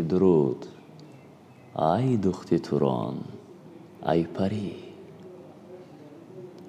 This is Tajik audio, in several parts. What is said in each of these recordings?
Дуруд, ай духти Турон, ай парӣ.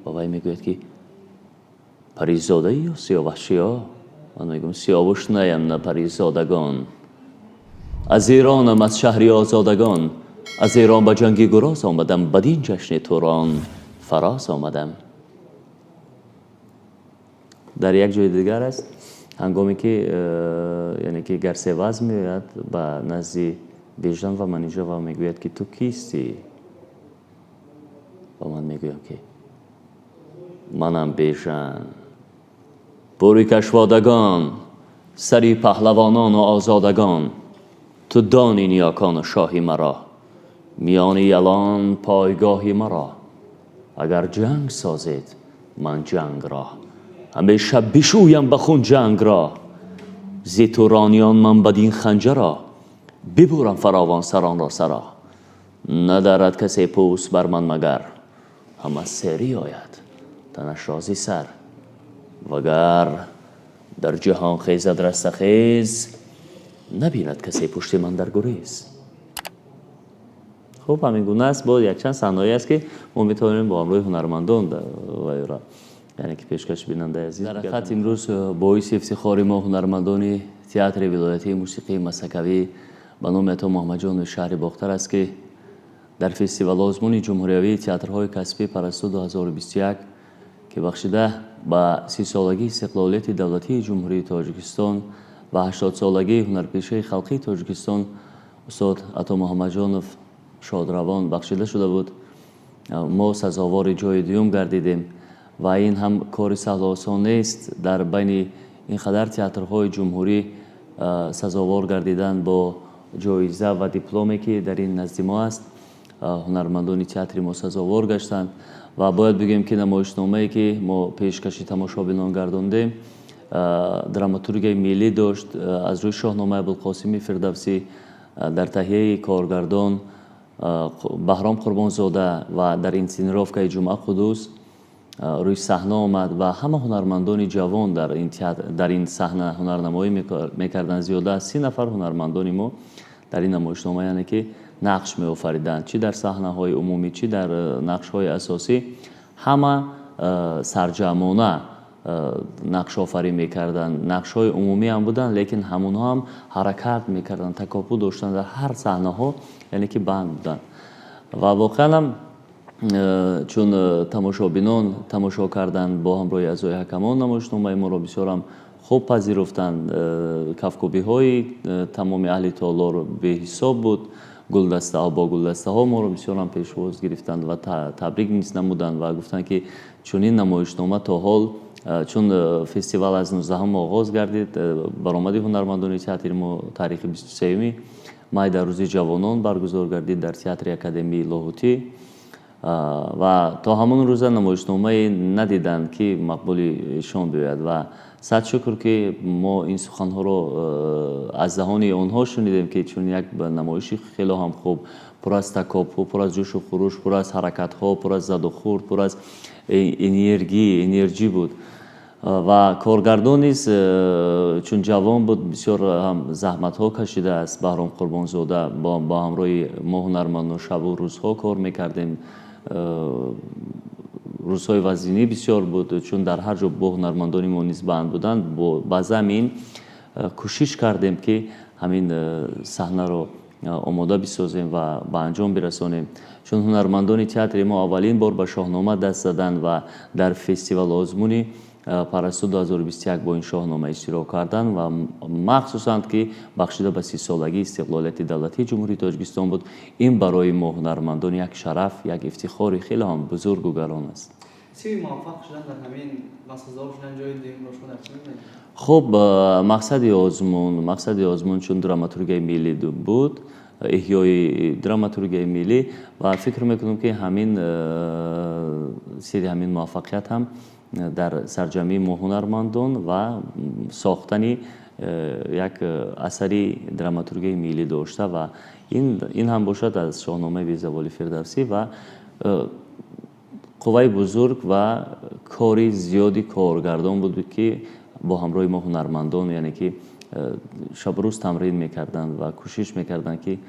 Ва вай мегӯяд, ки паризодаи ё сиёвашиё? Ман мегӯям: сиёвуш наям, на паризодагон, аз Эронам, аз шаҳри озодагон, аз Эрон ба ҷанги гуроз омадам, бадин ҷашни Турон фароз омадам. Дар як ҷои дигар аст, ҳангоме ки яъне ки Гарсеваз меояд ба назди Бежан ва Манижа ва мегӯяд, ки ту кистӣ? Ва ман мегӯям, ки манам Бежан, пури кашводагон, сари паҳлавонону озодагон. Ту дони ниёкону шоҳи маро, миёни ялон пойгоҳи маро. Агар ҷанг созед, ман ҷангро ҳамеша бишӯям ба хун ҷангро. Зи турониён ман бадин ханҷаро бибурам фаровон саронро саро. Надарад касе пӯст бар ман, магар ҳама серӣ ояд танаш рози сар. Вагар дар ҷаҳон хезад растахез, набинад касе пушти ман дар гурез. Хуб, ҳамин гуна аст. Боз якчанд саҳнаҳое аст, ки мо метавонем бо ҳамроҳи ҳунармандон вайро, яъне ки, пешкаши бинандаи азиз. Дар ҳақиқат, имрӯз боиси ифтихори мо, ҳунармандони театри вилоятии мусиқии масакавӣ ба номи Ато Муҳаммадҷонови шаҳри Бохтар аст, ки дар фестивал озмуни ҷумҳуриявии театрҳои касбии Парасту 2021, ки бахшида ба 30-солагии истиқлолияти давлатии Ҷумҳурии Тоҷикистон ва 80-солагии ҳунарпешаи халқии Тоҷикистон устод Ато Муҳаммадҷонов шодравон бахшида шуда буд, мо сазовори ҷои дуюм гардидем. Ва ин ҳам кори саҳлу осон нест, дар байни ин қадар театрҳои ҷумҳурӣ сазовор гардидан бо ҷоиза ва дипломе, ки дар ин назди мо аст. Ҳунармандони театри мо сазовор гаштанд ва бояд бигӯем, ки намоишномае, ки мо пешкаши тамошобинон гардондем, драматургияи миллӣ дошт, аз рӯи Шоҳномаи Абулқосими Фирдавсӣ, дар таҳияи коргардон Баҳром Қурбонзода ва дар инсценировкаи Ҷумъа Қуддус рӯи саҳна омад ва ҳама ҳунармандони ҷавон дар ин саҳна ҳунарнамоӣ мекарданд. Зиёда аз 30 нафар ҳунармандони мо дар ин намоишнома, яъне ки, нақш меофариданд, чӣ дар саҳнаҳои умумӣ, чӣ дар нақшҳои асосӣ. Ҳама сарҷамъона нақшофарӣ мекарданд. Нақшҳои умумӣ ҳам буданд, лекин ҳамонҳо ҳам ҳаракат мекарданд, такопӯ доштанд, дар ҳар саҳнаҳо, яъне ки, банд буданд. Ва воқеан ҳам, чун тамошобинон тамошо карданд, бо ҳамроҳи аъзои ҳакамон намоишномаи моро бисёрам хуб пазируфтанд. Кафкӯбиҳои тамоми аҳли толор беҳисоб буд. Гулдастаҳо, бо гулдастаҳо моро бисёрам пешвоз гирифтанд ва табрик низ намуданд ва гуфтанд, ки чунин намоишнома то ҳол, чун фестивал аз 19-ум оғоз гардид, баромади ҳунармандони театри мо таърихи 23-юми май дар Рӯзи ҷавонон баргузор гардид дар Театри Академии Лоҳутӣ ва то ҳамон рӯза намоишномае надиданд, ки мақбули ишон биёяд. Ва сад шукр, ки мо ин суханҳоро аз даҳони онҳо шунидем, ки чун як намоиши хело ҳам хуб, пур аз такопӯ, пур аз ҷӯшу хуруш, пур аз ҳаракатҳо, пур аз задухӯрд, пур аз энерҷӣ буд. Ва коргардон низ, чун ҷавон буд, бисёр ҳам заҳматҳо кашидааст. Баҳром Қурбонзода, бо ҳамроҳи мо ҳунармандон шабу рӯзҳо кор мекардем. Рӯзҳои вазнинӣ бисёр буд, чун дар ҳар ҷо бо ҳунармандони мо низ банд буданд. Ба замин кӯшиш кардем, ки ҳамин саҳнаро омода бисозем ва ба анҷом бирасонем, чун ҳунармандони театри мо аввалин бор ба Шоҳнома даст заданд ва дар фестивал озмуни Парасту 2021 бо ин Шоҳнома иштирок карданд ва махсусан ки бахшида ба 30-солагии истиқлолияти давлатии Ҷумҳурии Тоҷикистон буд. Ин барои мо ҳунармандон як шараф, як ифтихори хеле ҳам бузургу гарон аст. Сири муваффақ шудан дар ҳамин ва сазовор шудан ҷои дуюмро шумо дар чӣ мебинед? Хуб, мақсади озмун чун драматургияи миллӣ буд, эҳёи драматургияи миллӣ, ва фикр мекунам, ки ҳамин сири ҳамин муваффақият ҳам дар сарҷамъии мо ҳунармандон ва сохтани як асари драматургияи миллӣ дошта ва ин ҳам бошад аз Шоҳномаи безаволи Фирдавсӣ ва қувваи бузург ва кори зиёди коргардон буд, ки бо ҳамроҳи мо ҳунармандон, яъне ки, Шабрӯз тамрин мекарданд ва кӯшиш мекарданд, ки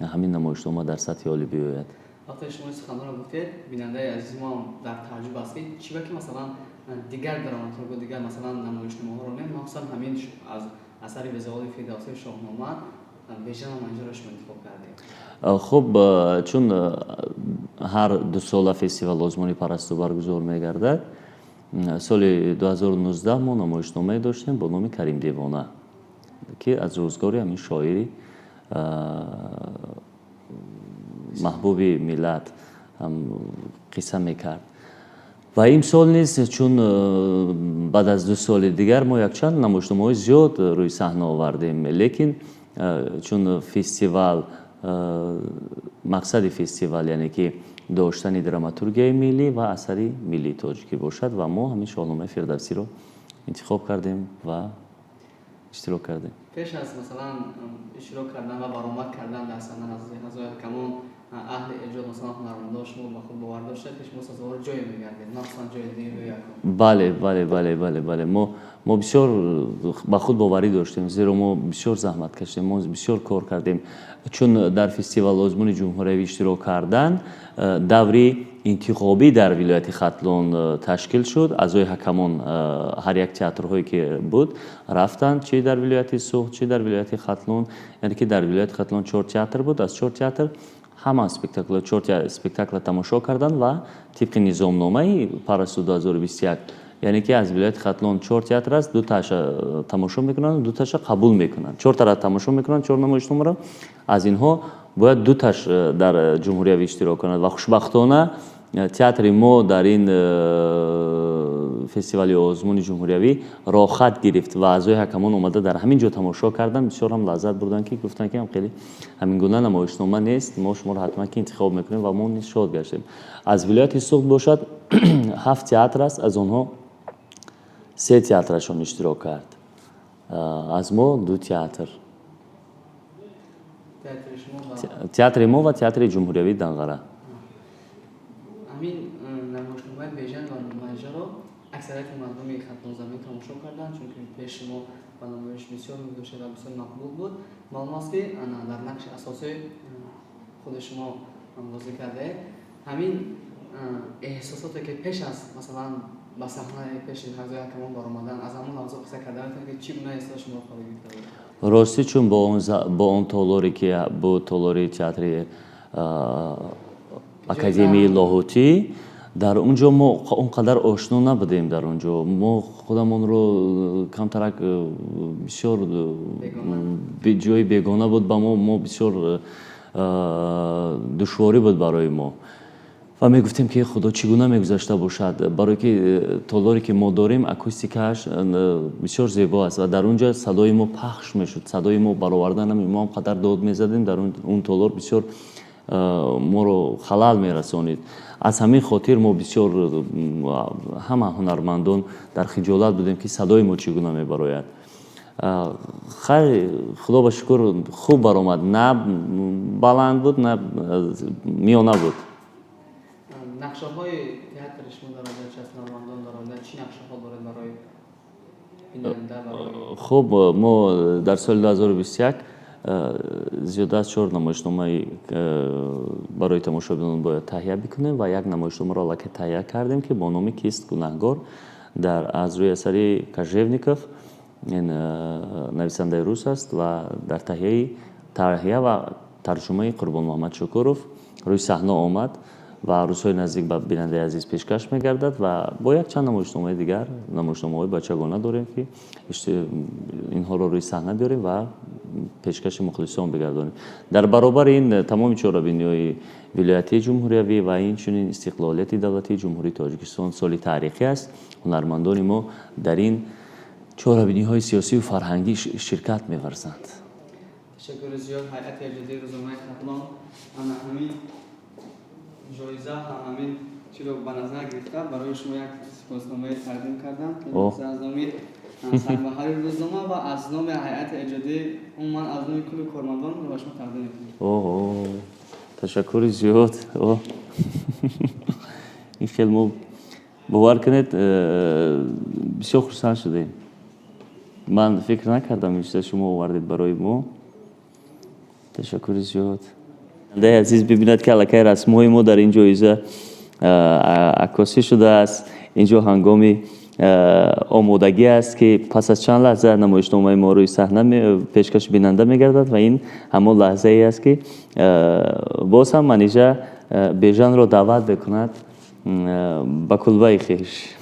ҳамин намоишнома дар сатҳи олӣ биёяд. Вақте шумо суханонро гуфтед, бинандаи азизи мо дар тааҷҷуб аст, ки чӣ ба ки масалан дигар драматургу, дигар масалан намоишномаҳоро не, махсусан ҳамин аз асари Безаволи Фирдавсии «Шоҳнома» Бежан ва Манижаро шумо интихоб кардед. Хуб, чун ҳар 2 сола фестивал озмуни «Парасту» баргузор мегардад, соли 2019 мо намоишномае доштем бо номи «Карим девона», ки аз рӯзгори ҳамин шоири маҳбуби миллат қисса мекард. Ва имсол низ, чун баъд аз 2 соли дигар мо якчанд намоишномаҳои зиёд рӯи саҳна овардем, лекин чун фестивал, мақсади фестивал, яъне ки доштани драматургияи миллӣ ва асари миллии тоҷикӣ бошад, ва мо ҳамин «Шоҳномаи Фирдавсиро» интихоб кардем ва иштирок кардем. Пеш аз масалан иштирок кардан ва баромад кардан дар саҳна назди аъзои ҳакамон, аҳли эҷод, масалан ҳунармандо, шумо ба худ бовар доштед, ки шумо сазовори ҷое мегардед, махсусан ҷои дуюм ё якум? Бале, мо бисёр ба худ боварӣ доштем, зеро мо бисёр заҳмат кашидем, мо бисёр кор кардем. Чун дар фестивал озмуни ҷумҳуриявӣ иштирок кардан, даври интихобӣ дар вилояти Хатлон ташкил шуд. Аъзои ҳакамон ҳар як театрҳое ки буд рафтанд, чи дар вилояти Суғд, чи дар вилояти Хатлон. Яъне ки дар вилояти Хатлон чор театр буд, аз чор театр ҳама спектакл, чор спектакла тамошо карданд ва тибқи низомномаи «Парасту» 2021, яъне ки аз вилояти Хатлон чор театр аст, дуташа тамошо мекунанд, дуташа қабул мекунанд. Чортара тамошо мекунанд, чор намоишномаро, аз инҳо бояд дуташ дар ҷумҳуриявӣ иштирок кунад. Ва хушбахтона театри мо дар ин фестивали озмуни ҷумҳуриявӣ роҳхат гирифт ва аъзои ҳакамон омада дар ҳамин ҷо тамошо карданд, бисёр ҳам лаззат бурданд, ки гуфтанд, ки хеле ҳамин гуна намоишнома нест, мо шуморо ҳатман ки интихоб мекунем. Ва мо низ шод гаштем. Аз вилояти Суғд бошад, ҳафт театр аст, аз онҳо се театрашон иштирок кард, аз мо ду театр: театри мо ва театри ҷумҳуриявии Данғара. Ҳамин намоишномаи «Бежан ва Манижаро» аксарияти мардуми хатлонзамин тамошо карданд, чунки пеш шумо ба намоиш бисёр мегузоштед ва бисёр мақбул буд. Маълум аст, ки дар нақши асосӣ худи шумо бозӣ кардаед. Ҳамин эҳсосоте, ки пеш аз масалан ба саҳнаи пеши аъзои ҳакамон баромадан, аз ҳамон лаҳза қисса карда метавонед, ки чӣ гуна эҳсос шуморо фаро гирифта буд? Ростӣ, чун бо он толоре ки буд, толори театри академияи Лоҳутӣ, дар он ҷо мо он қадар ошно набудем. Дар он ҷо мо худамонро камтарак бисёр ҷои бегона буд ба мо, мо бисёр душворӣ буд барои мо ва мегуфтем, ки худо, чӣ гуна мегузашта бошад, барое ки толоре ки мо дорем, акустикааш бисёр зебо аст ва дар он ҷо садои мо пахш мешуд, садои мо бароварда наме, мо ҳам қадар дод мезадем, дар он толор бисёр моро халал мерасонид. Аз ҳамин хотир мо бисёр, ҳама ҳунармандон дар хиҷолат будем, ки садои мо чӣ гуна мебарояд. Хайр, худо ба шукр, хуб баромад, на баланд буд, на миёна буд. Нақшаҳои театри шумо дар оянда чи аст? Ҳунармандон дар оянда чӣ нақшаҳо доред барои бинанда, барои Хуб, мо дар соли 2021 зиёда аз чор намоишномаи барои тамошобинон бояд таҳия бикунем ва як намоишномаро аллакай таҳия кардем, ки бо номи «Кист гунаҳгор» дар аз рӯи асари Кожевников, ин нависандаи рус аст, ва дар таҳия ва тарҷумаи Қурбонмуҳаммад Шукуров рӯи саҳна омад ва рӯзҳои наздик ба бинандаи азиз пешкаш мегардад. Ва бо якчанд намоишномаи дигар, намоишномаҳои бачагона дорем, ки инҳоро рӯи саҳна биёрем ва пешкаши мухлисон бигардонем. Дар баробари ин, тамоми чорабиниҳои вилоятии, ҷумҳуриявӣ ва инчунин истиқлолияти давлатии Ҷумҳурии Тоҷикистон соли таърихӣ аст. Ҳунармандони мо дар ин чорабиниҳои сиёсию фарҳангӣ ширкат меварзанд. Ташаккури зиёд. Ҳайати эҷодии рӯзномаи «Хатлон» ана ҳамин ҷоиза, ҳамин чиро ба назар гирифта, барои шумо як сипосномае тақдим кардам аз номи сармуҳаррири рӯзнома ва аз номи ҳайати эҷодӣ, умуман аз номи кулли кормандон ба шумо тақдим мекунем. Оҳо, ташаккури зиёд. Ин хел мо, бовар кунед, бисёр хурсанд шудем. Ман фикр накардам, ин чиза шумо овардед барои мо. Ташаккури зиёд. Бинандаи азиз бибинад, ки аллакай расмҳои мо дар ин ҷоиза аккосӣ шудааст. Инҷо ҳангоми омодагӣ аст, ки пас аз чанд лаҳза намоишномаи мо рӯи саҳна пешкаши бинанда мегардад, ва ин ҳамон лаҳзае аст, ки боз ҳам Манижа Бежанро даъват мекунад ба кулбаи хеш.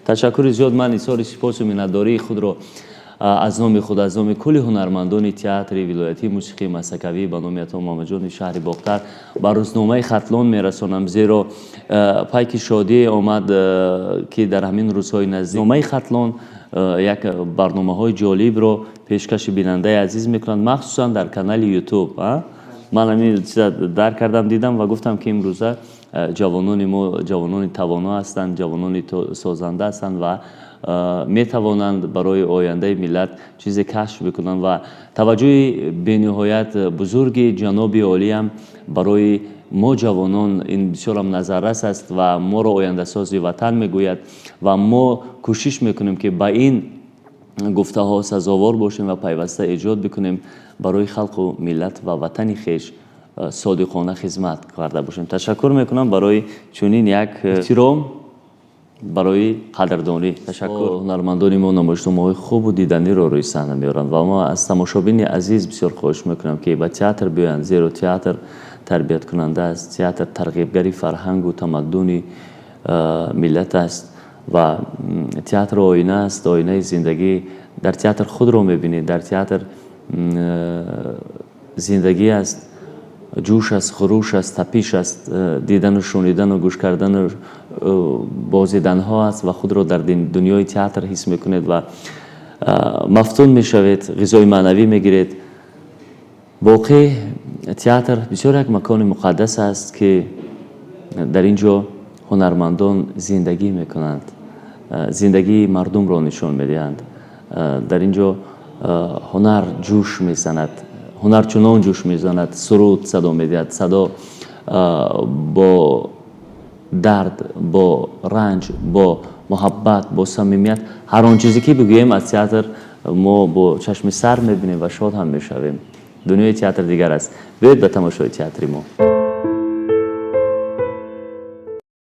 Ташаккури зиёд. Ман изҳори сипосу миннатдории худро аз номи худ, аз номи кулли ҳунармандони Театри вилоятии мусиқии мазҳакавӣ ба номи Ато Муҳаммадҷони шаҳри Бохтар ба рӯзномаи «Хатлон» мерасонам, зеро пайки шодие омад, ки дар ҳамин рӯзҳои наздик рӯзномаи «Хатлон» як барномаҳои ҷолибро пешкаши бинандаи азиз мекунанд, махсусан дар канали Ютуб. Ман ҳамин чиза дарк кардам, дидам ва гуфтам, ки имрӯза ҷавонони мо ҷавонони тавоно ҳастанд, ҷавонони созанда ҳастанд ва метавонанд барои ояндаи миллат чизе кашф бикунанд. Ва таваҷҷӯҳи бениҳоят бузурги ҷаноби олиам барои мо ҷавонон ин бисёрам назаррас аст ва моро ояндасози ватан мегӯяд, ва мо кӯшиш мекунем, ки ба ин гуфтаҳо сазовор бошем ва пайваста эҷод бикунем, барои халқу миллат ва ватани хеш содиқона хизмат карда бошем. Ташаккур мекунам барои чунин як эҳтиром, барои қадрдонӣ. Ташаккур. Ҳунармандони мо намоишномаҳои хубу диданиро рӯи саҳна меоранд ва мо аз тамошобини азиз бисёр хоҳиш мекунам, ки ба театр биёянд, зеро театр тарбияткунанда аст, театр тарғибгари фарҳангу тамаддуни миллат аст ва театр оина аст, оинаи зиндагӣ. Дар театр худро мебинед, дар театр зиндагӣ аст, ҷӯш аст, хуруш аст, тапиш аст, дидану шунидану гӯш кардану бозиданҳо аст ва худро дар дунёи театр ҳис мекунед ва мафтун мешавед, ғизои маънавӣ мегиред. Боқӣ театр бисёр як макони муқаддас аст, ки дар ин ҷо ҳунармандон зиндагӣ мекунанд, зиндагии мардумро нишон медиҳанд. Дар ин ҷо ҳунар ҷӯш мезанад, ҳунар чунон ҷӯш мезанад, суруд садо медиҳад, садо бо дард, бо ранҷ, бо муҳаббат, бо самимият. Ҳар он чизе ки бигӯем, аз театр мо бо чашми сар мебинем ва шод ҳам мешавем. Дунёи театр дигар аст. Биёед ба тамошои театри мо.